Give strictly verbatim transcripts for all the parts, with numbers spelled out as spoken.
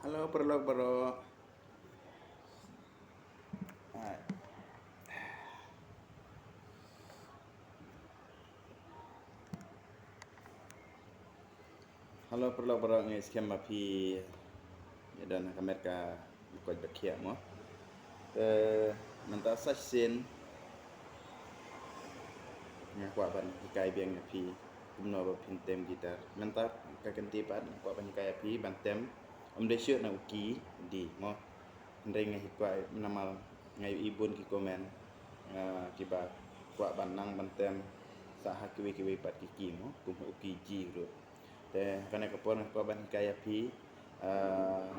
Hello, paralok baroh. Hai. Hello, paralok baroh, nga ngeit skhem ba phi ïa don ha ka met ka koit ba khiah mo. Te mynta sa shisien nga kwah ban hikai biang ïa phi kumno ba phin tem guitar. Mynta ka kynti pat nga kwah ban hikai ïa phi ban tem. Ym dei shuh na u key D mo. Hynrei nga hi kwah namar nga ïohi bun ki comment, ah, kiba kwah ban nang ban tem sa ha kiwei kiwei pat ki key mo, kum u key G ruh. Te kane ka por nga kwah ban hikai ïa phi, ah,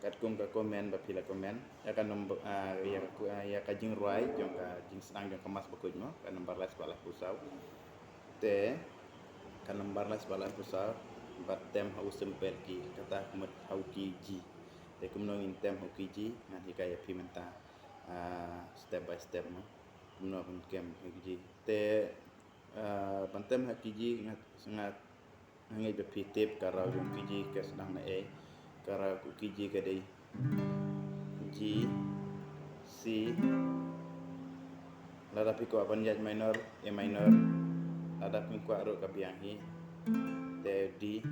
katkum ka comment ba phi la comment ïa ka number, ah, ïa ka, ïa ka jingrwai jong ka jingsdang jong ka Mass Bakhuid mo, ka number lai spah laiphew saw. Te ka number lai spah laiphew saw, bad tem ha u simple key, kata ka mut ha u key G. Te kumno ngin tem ha u key G, ngan hikai ïa phi mynta, ah, step by step mo. Kumno ban tem ha u key G. Te, ah, ban tem ha u key G, nga, nga ngeit ba phi tip ka raw jong u key G ka sdang na ei. Ka raw u key G ka dei G, C. Lada phi kwah ban ïaid minor, A minor. Lada phi kwah ruh ka biang hi. Te D,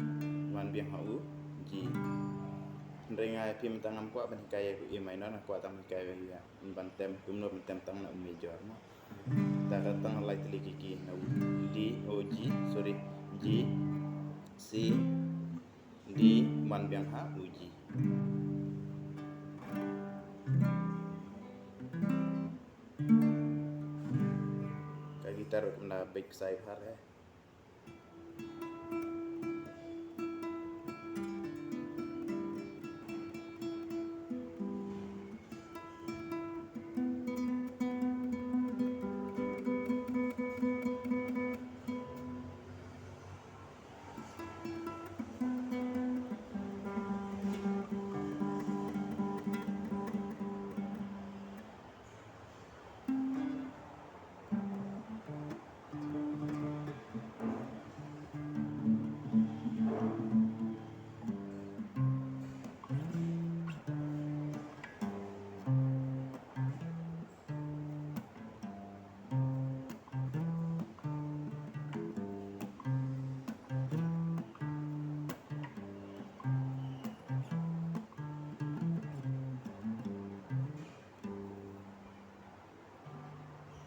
wan biang ha u G. Hynrei nga ïa phi mynta ngam kwah ban hikai ïa u A minor, nga kwah tang hikai ïa ban tem kumno ban tem tang na u major mo. Ta ka tang lai tylli ki key na u D, o G, sorry, G, C, D, wan biang ha u G. Ka guitar kumba beit ksai bha re.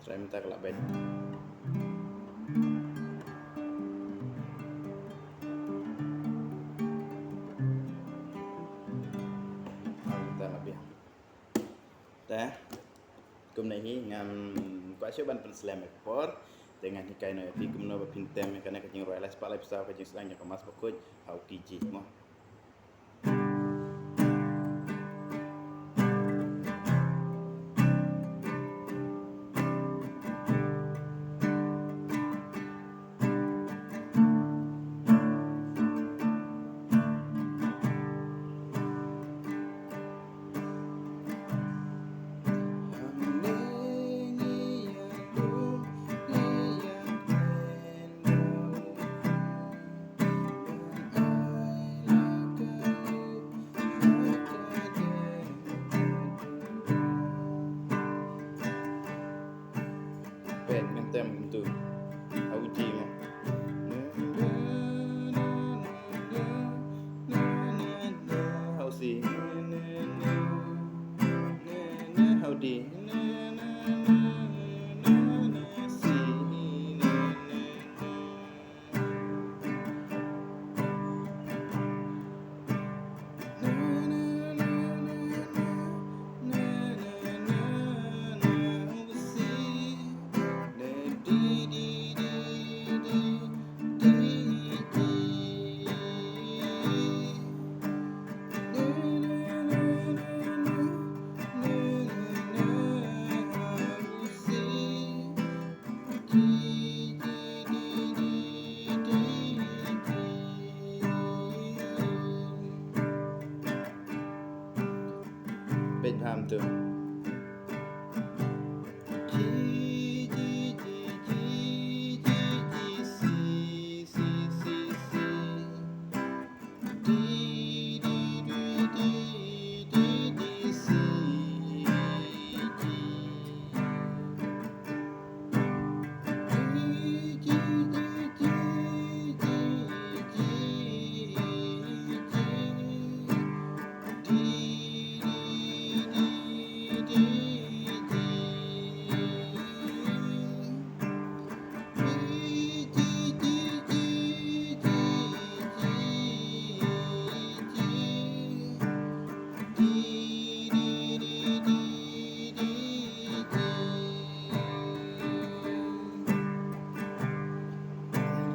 Try mynta ka lah beit. Mynta lah biang. Te kumne hi ngam kwah shuh ban pynslem ïa ka por. Te ngan hikai noh ïa phi kumno ba phin tem ïa kane ka jingrwai lai spah laiphew saw ka jingsdang jong ka Mass Bakhuid ha u key G mo. Peit, ngan tem kumtu. Ha u G mo. Ha u C. Ha u D. C. Peit bha kumtu. G, G, G, C, C, C, C. D, D, D, D,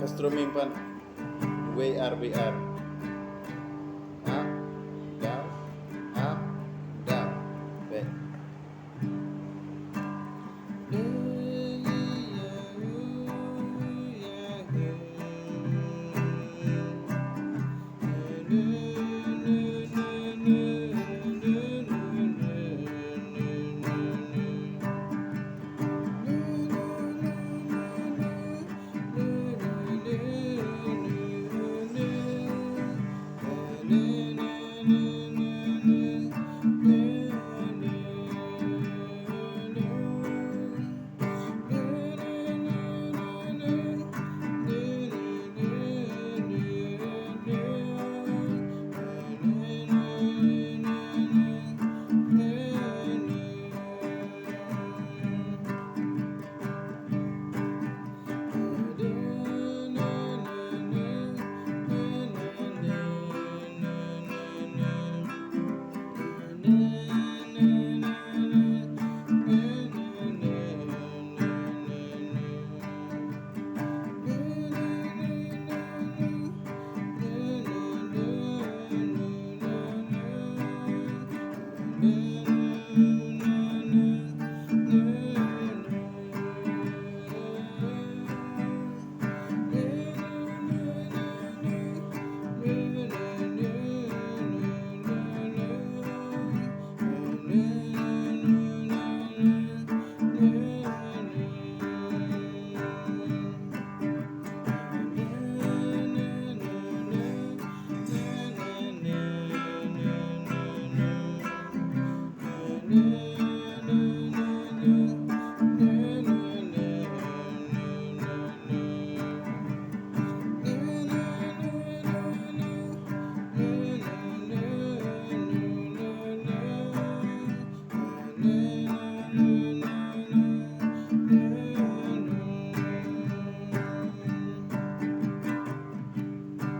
Strumming pat wei ar wei ar. Up, down, up, down. Peit.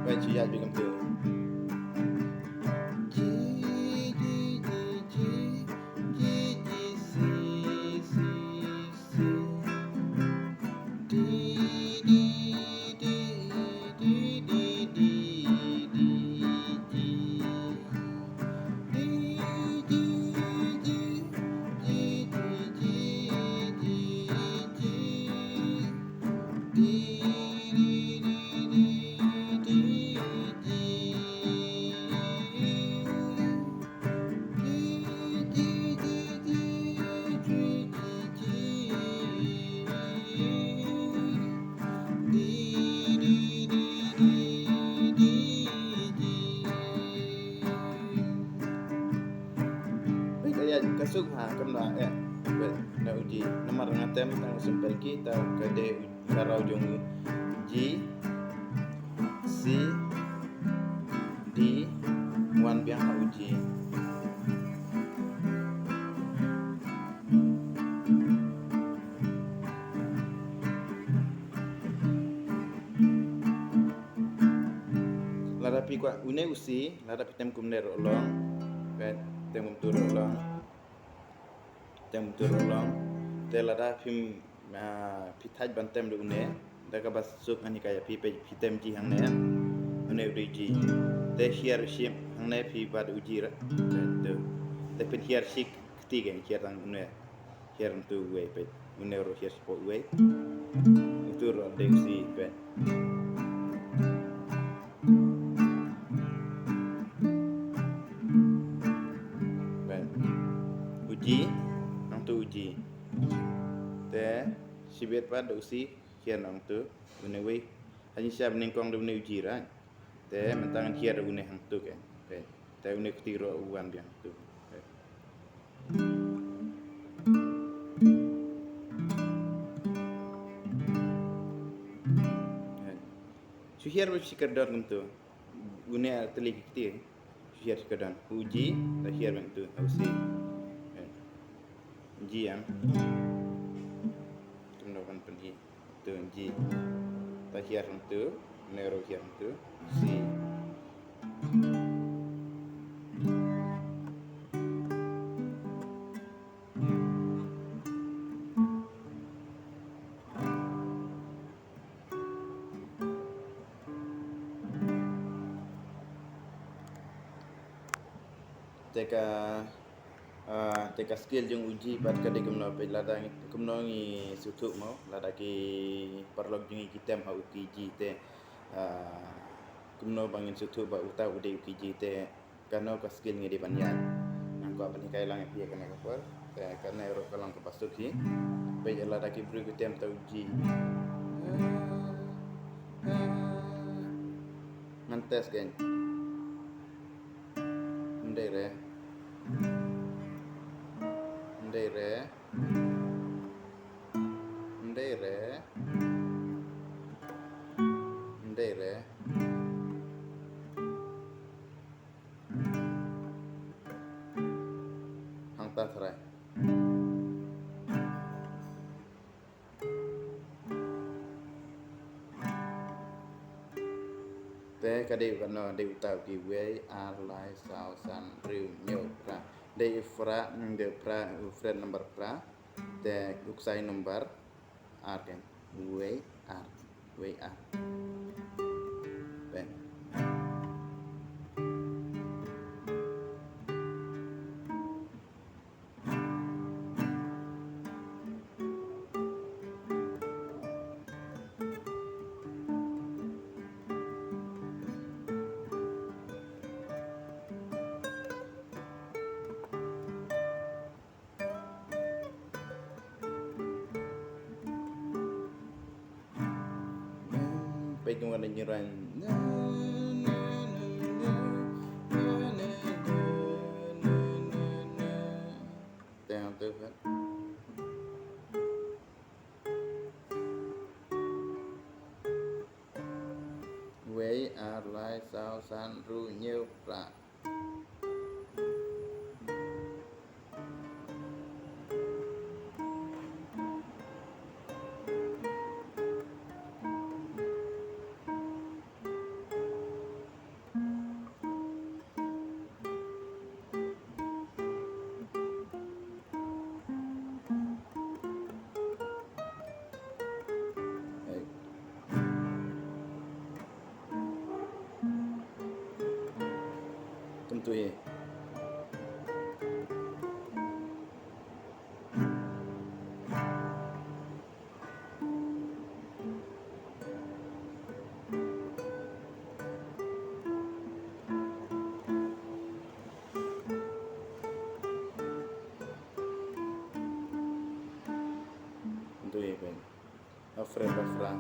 Peit, shu ïaid beit kumtu. G, G, G, G, G, G, C, C, C. D, D, D, D, D, D, D, G. D, G, G, G, G, G, G, G. D, D, D, D, D, G. Peit, ka ïaid ka suk ha, kam da eh. Peit, na u G. Namar nga tem tang u Simple Key, ta ka dei u ka raw jong u G, C, D, wan biang ha u G. Lada phi kwah une u C, lada phi tem kumne ruh long. Peit, tem kumtu ruh long. Tem kumtu ruh long. Te lada phim, ah, phi thait ban tem da une, da kaba suk ani ka ïa phi, phi tem G hangne. Une u dei G. Te hiar shim hangne phi bad u G ra. Te tu. Te phin hiar shi kti, ka hiar tang une. Hiar tu uwei, peit. Une ruh hiar shapoh uwei. Utu ruh dei u C, peit. Peit. U G, nangtu u G. Te shibit pat da u C, hiar nangtu une uwei. Hangne sha bnyngkong da une u G, right? Te mynta ngan hiar une hangtu, ke. Peit. Te une kti ruh u wan biang tu. Peit. Shu hiar beit shi kyrdan kumtu. Une ar tylli ki kti. Shu hiar shi kyrdan. U G, ta hiar beit tu. U C. G em. Kumno ban pynhi. Tu G. Ta hiar hangtu. Une ruh hiar hangtu. C. Te ka, ah, te ka scale jong u G pat ka dei kumno, peit lada ngi, kumno ngi sngewthuh mo, lada ki paralok jong ngi ki tem ha u key G te, ah, kumno ba ngin sngewthuh ba uta u dei u key G te, kano ka scale ngi dei ban ïaid. Ngan kwah ban hikai lang ïa phi ïa kane ka por. Te kane ruh ka long kaba suk hi. Peit lada ki briew ki tem uta u G. Ngan test kein. Ym dei re. Ym dei re. Ym dei re. Ym dei re. Hangta tharai. Te ka dei kano, dei uta u key wei, ar, lai, saw, san, hynriew, hynñiew, phra. Dei phra, dei phra, u fret number phra. Te u ksai number ar kein. Wei, ar. Wei, ar. Peit. Peit kumno ngi rwai. Te hangta pat. Wei, ar, lai, saw, san, hynriew, hynñiew, phra. Kumtu hi. Kumtu hi peit. Ba phra, ba phra.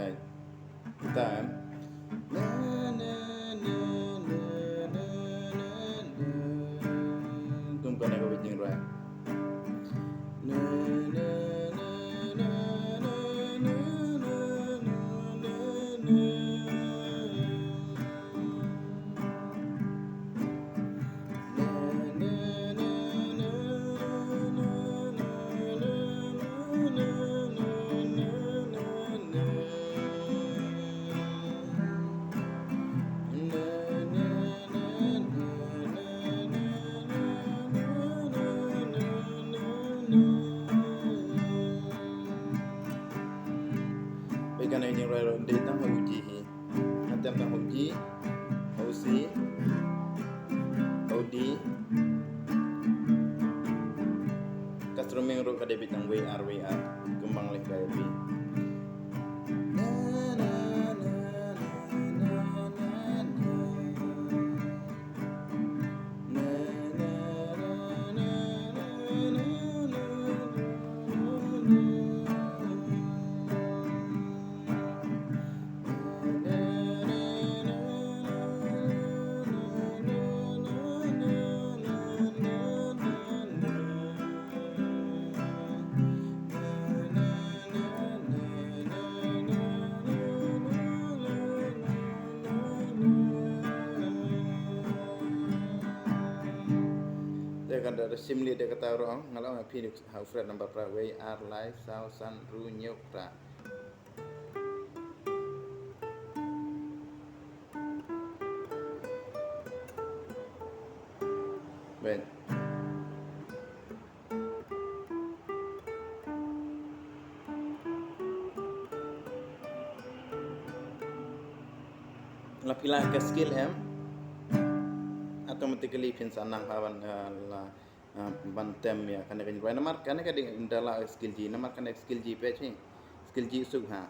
Right. Time. Tum kane ka beat jingrai. Peit kane ka jingrwai ruh ym dei tang ha u G hi. Nga tem tang ha u G, ha u C, ha u D. Ka strumming ruh ka dei beit tang wei ar, wei ar. Kumba nga la hikai ïa phi. Lada shim leit da kata ruh, nga la ong ïa phi ha u fret number phra, wei, ar, lai, saw, san, hynriew, hynñiew, phra. Beit. La phi la ka scale em, automatically phin sa nang ha ban, eh, la, eh, ban tem ïa kane ka jingrwai. Namar kane ka dei ynda la scale G, namar kane scale G peit hi. Scale G suk ha.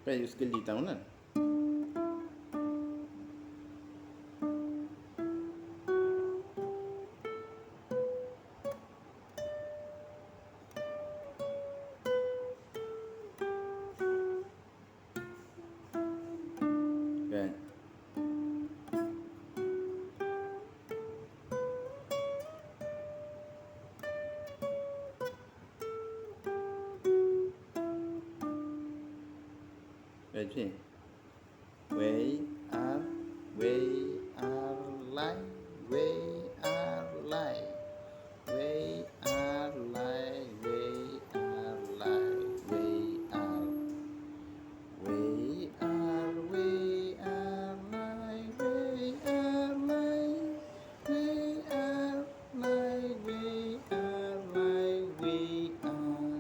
Peit, u scale G tang unan. Peit. Peit phi. Wei, ar, wei, ar, lai, wei, ar, lai. Wei, ar, lai, wei, ar, lai, wei, ar. Wei, ar, wei, ar, lai, wei, ar, lai. Wei, ar, lai, wei, ar, lai, wei, ar.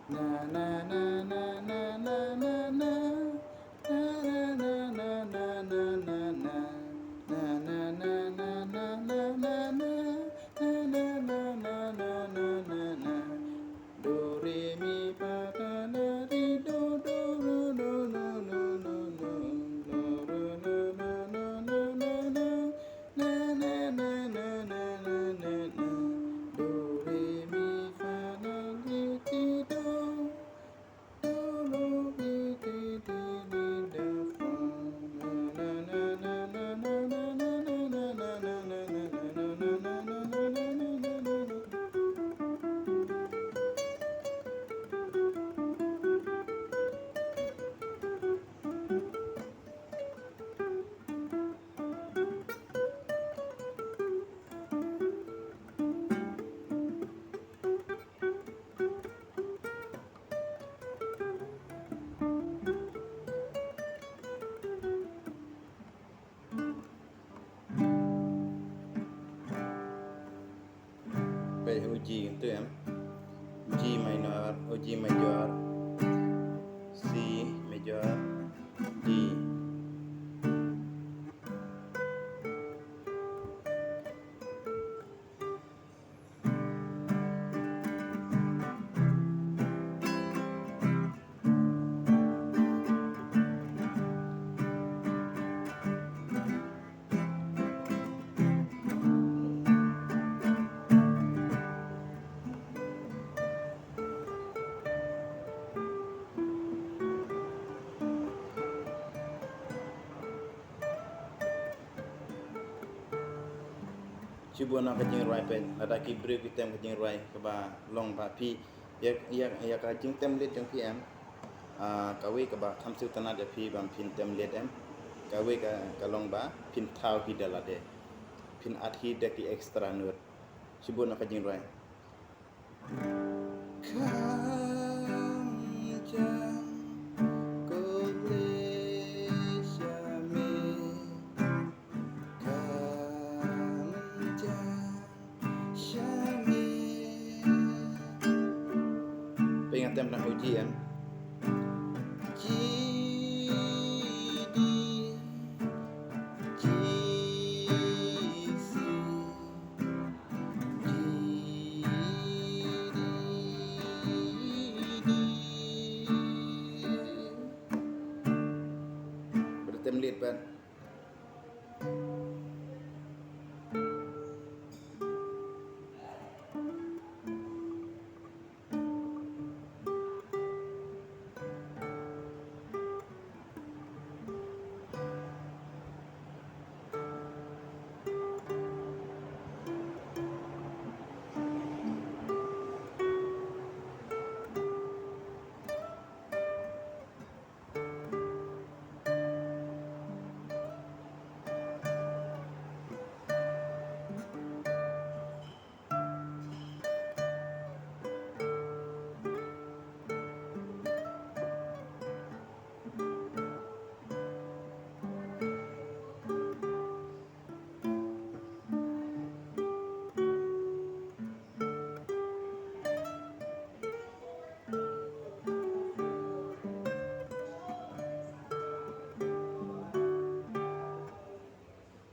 Na, na, na, na. Na, na, na, na, na, na. Na, na, na, na, na, na. Do, re, mi, fa, la, ti, do, do, do, do, do, do, do, do, do, do, do, do, do, do, do, do, do. Na, na, na, na, na, na, na, na. Do, re, mi, fa, la, ti, ti, do. Do, lo, mi, ti, ti, di, da, fa. Na, na, na, na, na, na, na, na, na, na, na, na. Peit u G ngin tu em. G minor, u G major, C major, D. Shibun na ka jingrwai peit, lada ki briew ki tem ka jingrwai kaba long ba phi, ïa, ïa, ïa ka jingtem lead jong phi em. Ah, kawei kaba kham sngewtynnat ïa phi ban phin tem lead em. Kawei ka, ka long ba phin thaw hi da lade. Phin add hi da ki extra note. Shibun na ka jingrwai. Kham jam ko ble sha me. Kham jam Tem na uji em. G, D, G, C, G, D, D. Bad tem lead bad.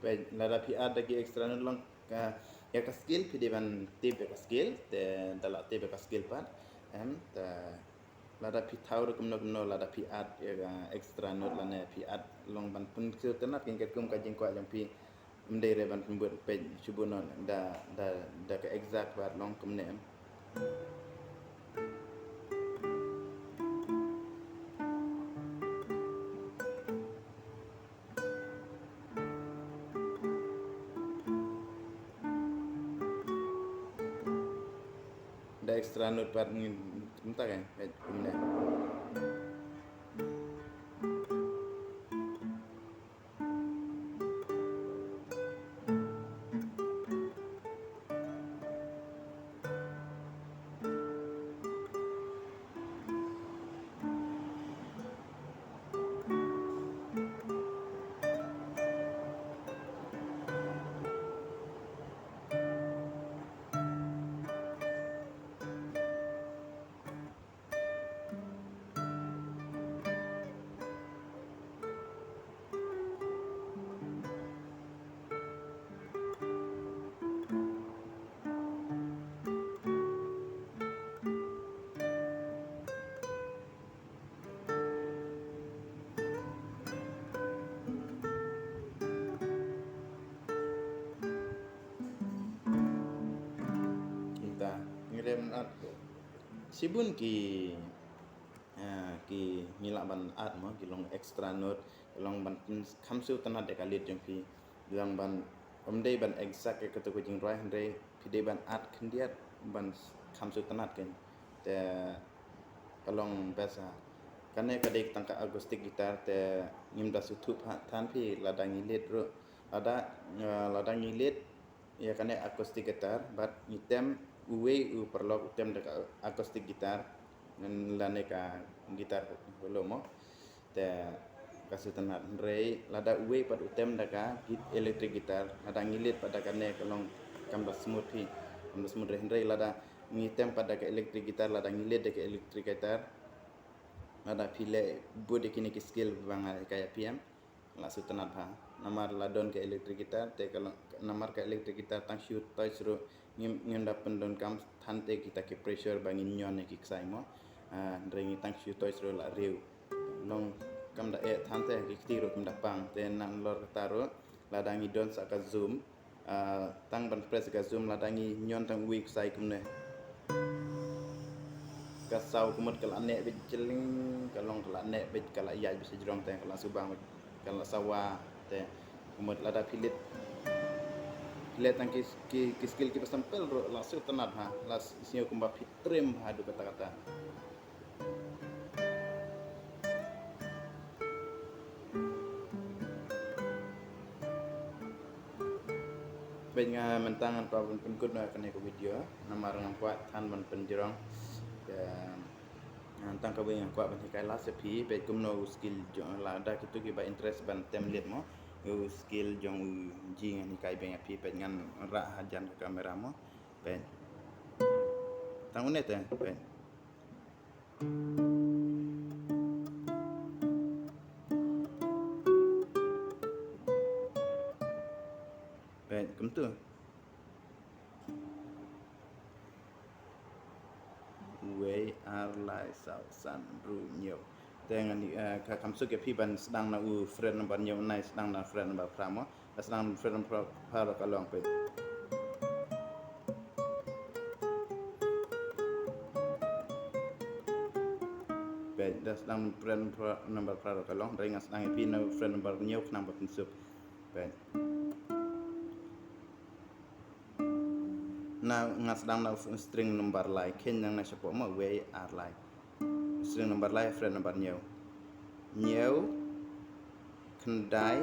Peit, lada phi add da ki extra note lang ka, ïa ka scale, phi dei ban tip ïa ka scale, te da la tip ïa ka scale pat. Em, te lada phi thaw ruh kumno kumno, lada phi add ïa ka extra note lane phi add long ban pynsngewtynnat kein katkum ka jingkwah jong phi. Ym dei re ban pynbud peit shu bun noh da, da, da ka exact bad long kumne em. Da extra note pat ngin kumta kein, peit kumne. Kita ngrem at. Shibun ki, eh, ki ngi lah ban add mo, ki long extra note, ki long ban kham sngewtynnat ïa ka lead jong phi. Ki long ban, ym dei ban exact ïa kato ka jingrwai, hynrei phi dei ban add khyndiat ban kham sngewtynnat kein. Te ka long best ha. Kane ka dei tang ka acoustic guitar, te ngim da sngewthuh pat than phi lada ngi lead ruh. Lada, eh, lada ngi lead ïa kane acoustic guitar, bad ngi tem uwei u paralok u tem da ka acoustic guitar, ngan lane ka guitar holo mo. Te ka sngewtynnat, hynrei lada uwei pat u tem da ka git-, electric guitar, lada ngi lead pat da kane ka long kam da smooth hi, kam da smooth re, hynrei lada ngi tem pat da ka electric guitar, lada ngi lead da ka electric guitar, lada phi leh bud ïa kine ki scale ba nga hikai ïa phi em. La sngewtynnat bha. Namar la don ka electric guitar, te ka long, namar ka electric guitar tang shu touch ruh ngim, ngim da pyndonkam than te kita ki pressure ba ngin ñion ïa ki ksai mo. Ah, hynrei ngi tang shu touch ruh la riew. Long kam da eh than te ki kti ruh kam da pang. Te nalor kata ruh, lada ngi don sa ka zoom, ah, tang ban press ka zoom, lada ngi ñion tang uwei u ksai kumne. Ka saw ka mut ka la neh beit jylliew, ka long ka la neh beit, ka la ïaid beit sha jrong te ka la shu bang beit, ka la sawa te ka mut. Lada phi lead, phi lead tang ki, ki, ki scale kiba sample ruh la sngewtynnat bha, la sngew kumba phi trim bha haduh katta katta. Bad nga mynta ngan kwah ban pynkut noh ïa kane ka video namar nga kwah than ban pynjrong. Te, ah, tang kawei nga kwah ban hikai last ïa phi bad kumno u skill jong, lada kito kiba interest ban tem lead mo, u skill jong u G ngan hikai biang ïa phi, bad ngan rah hajan ka camera mo. Bad tang une te, bad Peit, kumtu. Wei, ar, lai, saw, san, hynriew, hynñiew. Te ngan, eh, ka kham suk ïa phi ban sdang na u fret number hynñiew, nai sdang na fret number phra mo. Sdang fret number phra ruh ka long, peit. Peit, da sdang fret number phra ruh ka long, hynrei nga sdang ïa phi na fret number hynñiew khnang ba phin suk. Peit. Na nga sdang na string number lai, kheiñ nangne shapoh mo, wei, ar, lai. String number lai, fret number hynñiew. Hynñiew, khyndai,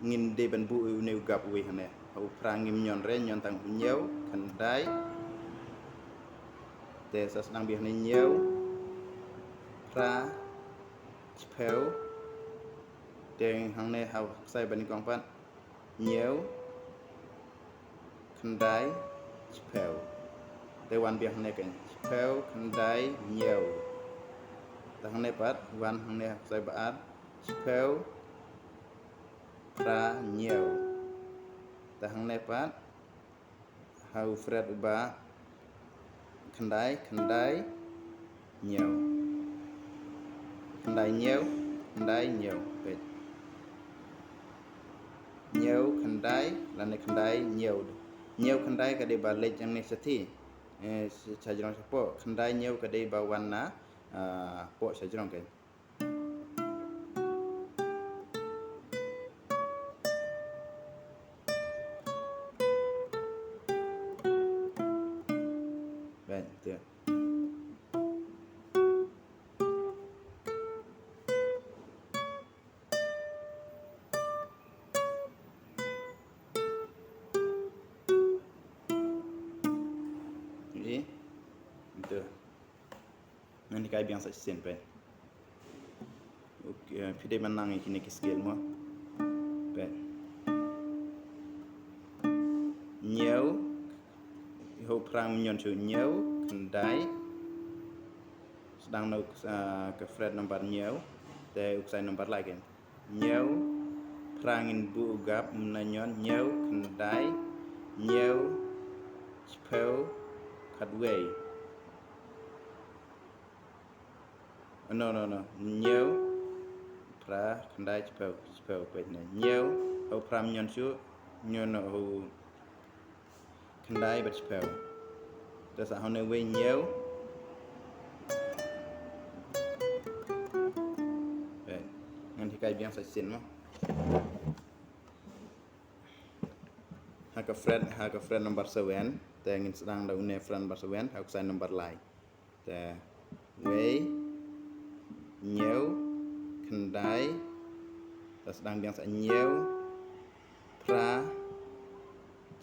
ngin dei ban buh une u gap uwei hangne. Ha u phra ngim ñion re, ñion tang hynñiew, khyndai. Te sa sdang beit hangne hynñiew, phra, shiphew. Te hangne ha u ksai ba nyngkong pat, hynñiew, khyndai, shiphew. Te wan beit hangne kein, shiphew, khyndai, hynñiew. Te hangne pat, wan hangne ha u ksai ba ar, shiphew, phra, hynñiew. Te hangne pat, ha u fret uba khyndai, khyndai, hynñiew. Khyndai, hynñiew, khyndai, hynñiew. Peit. Hynñiew, khyndai, lane khyndai, hynñiew. Hynñiew khyndai ka dei ba leit hangne shathie. Eh, sha, shajrong shapoh. Khyndai hynñiew ka dei ba wan na, ah, poh shajrong kein. Right, te. Ï, te. Ngan hikai biang sa shisien peit. Okay, phi dei ban nang ïa kine ki scale mo. Peit. Hynñiew. Ha u phra ngim ñion shuh, hynñiew, khyndai. Sdang na u, ah, ka fret number hynñiew. Te u ksai number lai kein. Hynñiew, phra ngin buh u gap, ym ñion, hynñiew, khyndai, hynñiew, shiphew, khatwei. No, no, no. Hynñiew, phra, khyndai, shiphew, shiphew, peit ne. Hynñiew, ha u phra ngim ñion shuh, hynñiew, no, ha u khyndai bad shiphew. Te sa hangne wei, hynñiew. Peit. Ngan hikai biang sa shisien mo. Ha ka fret, ha ka fret number seven, te ngin sdang da une fret number seven, ha u ksai number lai. Te wei, hynñiew, khyndai, te sdang biang sa hynñiew, phra,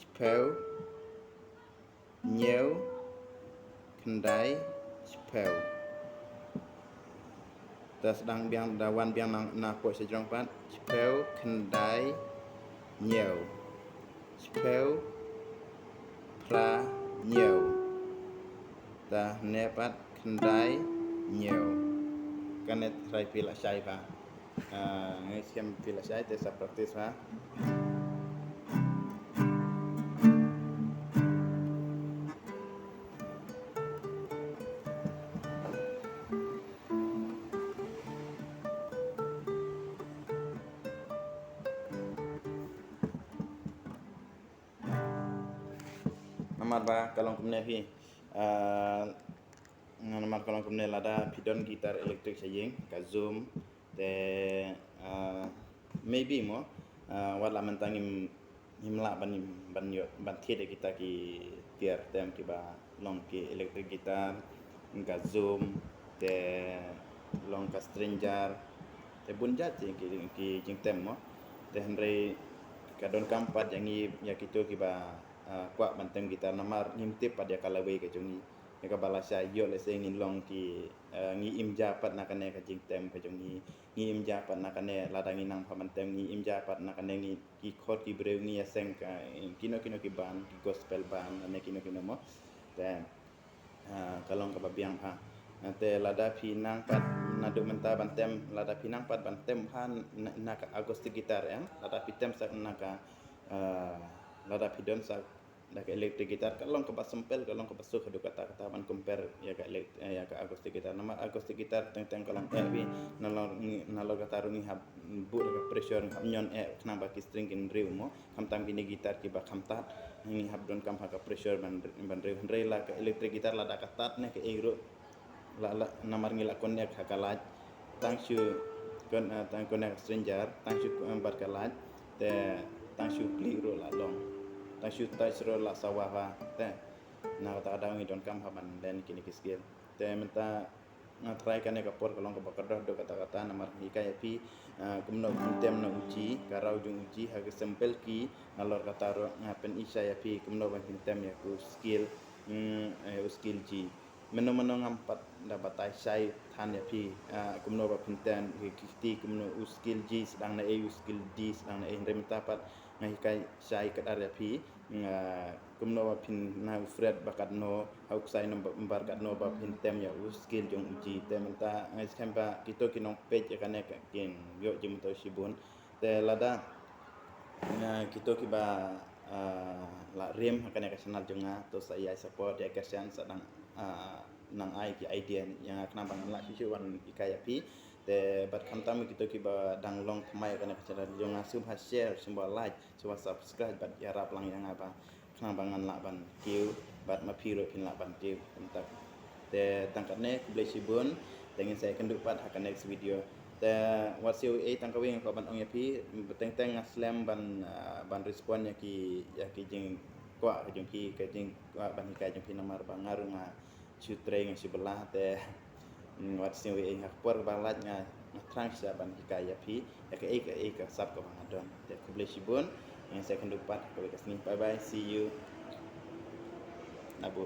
shiphew, hynñiew, khyndai, shiphew. Te sdang biang, da wan biang na, na poh shajrong pat, shiphew, khyndai, hynñiew. Shiphew, phra, hynñiew. Te hangne pat, khyndai, hynñiew. Kane trai phi la shai pat. Ah, nga shem phi la shai te sa practice ha. Namar ba ka long kumne hi. Ah, namar ka long kumne lada phi don guitar electric sha ïing, ka Zoom, te, ah, maybe mo, ah, wat la mynta ngim, ngim lah ban, ban ïoh, ban thied ïa kita ki tiar tem kiba long ki electric guitar, ka Zoom, te long ka Stringer, te bun jait ki, ki, ki jingtem mo. Te hynrei ka donkam pat ïa ngi, ïa kito kiba, ah, kwah ban tem guitar namar ngim tip pat ïa ka lawei ka jong ngi. Ïa kaba lashai ïoh lehse ngin long ki, eh, ngi im ja pat na kane ka jingtem ka jong ngi. Ngi im ja pat na kane lada ngi nang pha ban tem, ngi im ja pat na kane ngi ki khot ki briew ngi ïaseng ka, eh, kino kino ki band, ki gospel band, ne kino kino mo. Te, eh, ka long kaba biang bha. Te lada phi nang pat naduh mynta ban tem, lada phi nang pat ban tem ha na, na ka acoustic guitar, eh, lada phi tem sa na ka, eh, lada phi don sa da ka electric guitar, ka long kaba simple, ka long kaba suk haduh katta katta ban compare ïa ka elect-, eh, ïa ka acoustic guitar. Namar acoustic guitar teng teng ka long eh wi, nalor ngi, nalor kata ruh ngi hap buh da ka pressure, ngi hap ñion eh khnang ba ki string kin riew mo. Khamtam kine guitar kiba kham tad, ngi hap donkam ha ka pressure ban, ban riew. Hynrei la ka electric guitar lada ka tad ne kaei ruh, la, la, namar ngi la connect ha ka light. Tang shu con-, eh, tang connect stranger, tang shu, eh, bad ka light. Te tang shu click ruh la long. Tang shu touch ruh la sawa ha. Te na kata ka daw ngi donkam ha ban len kine ki scale. Te mynta nga try kane ka por ka long kaba kordor haduh katta katta, namar ngi hikai ïa phi, ah, kumno ban tem na u G, ka raw jong u G ha ka simple key, nalor kata ruh nga pyni shai ïa phi kumno ban pyntem ïa u scale, mm, eh, u scale G. Mynno mynno ngam pat da batai shai than ïa phi, ah, kumno ba pyntem ïa ki kti, kumno u scale G sdang na A, u scale D sdang na A, hynrei mynta pat nga hikai shai katdar ïa phi, nga kumno ba phin na u fret ba katno, ha u ksai number katno ba phin tem ïa u scale jong u G. Te mynta nga skhem ba kito ki nongpeit ïa kane ka kin ïoh jingmyntoi shibun. Te lada, ah, kito kiba, ah, la rim ha kane ka channel jong nga, to sa ïa support, ïa kyrshan, sa dang, ah, nang ai ki idea ïa nga khnang ba ngan lah shuh shuh ban hikai ïa phi. Te bad khamtam kito kiba dang long thymmai ha kane ka channel jong nga, sngewbha share, sngewbha like, sngewbha subscribe bad ïarap lang ïa nga ba khnang ba ngan lah ban kiew bad ma phi ruh phin lah ban kiew kumta. Te tang katne, khublei shibun. Te ngin sa ïakynduh pat ha ka next video. Te wat siew ei, tang kawei nga kwah ban ong ïa phi, teng teng nga slem ban, ah, ban respond ïa ki, ïa ki jingkwah ka jong phi, ka jingkwah ban hikai jong phi, namar ba nga ruh nga shu trei, nga shu bylla. Te, mm, wat siew ei, ha ka por kaba lait nga, nga thrang shisha ban hikai ïa phi ïa kaei kaei ka sap kaba nga don. Te khublei shibun. Ngin sa ïakynduh pat ha kawei ka sngi. Bye bye, see you. Nabu.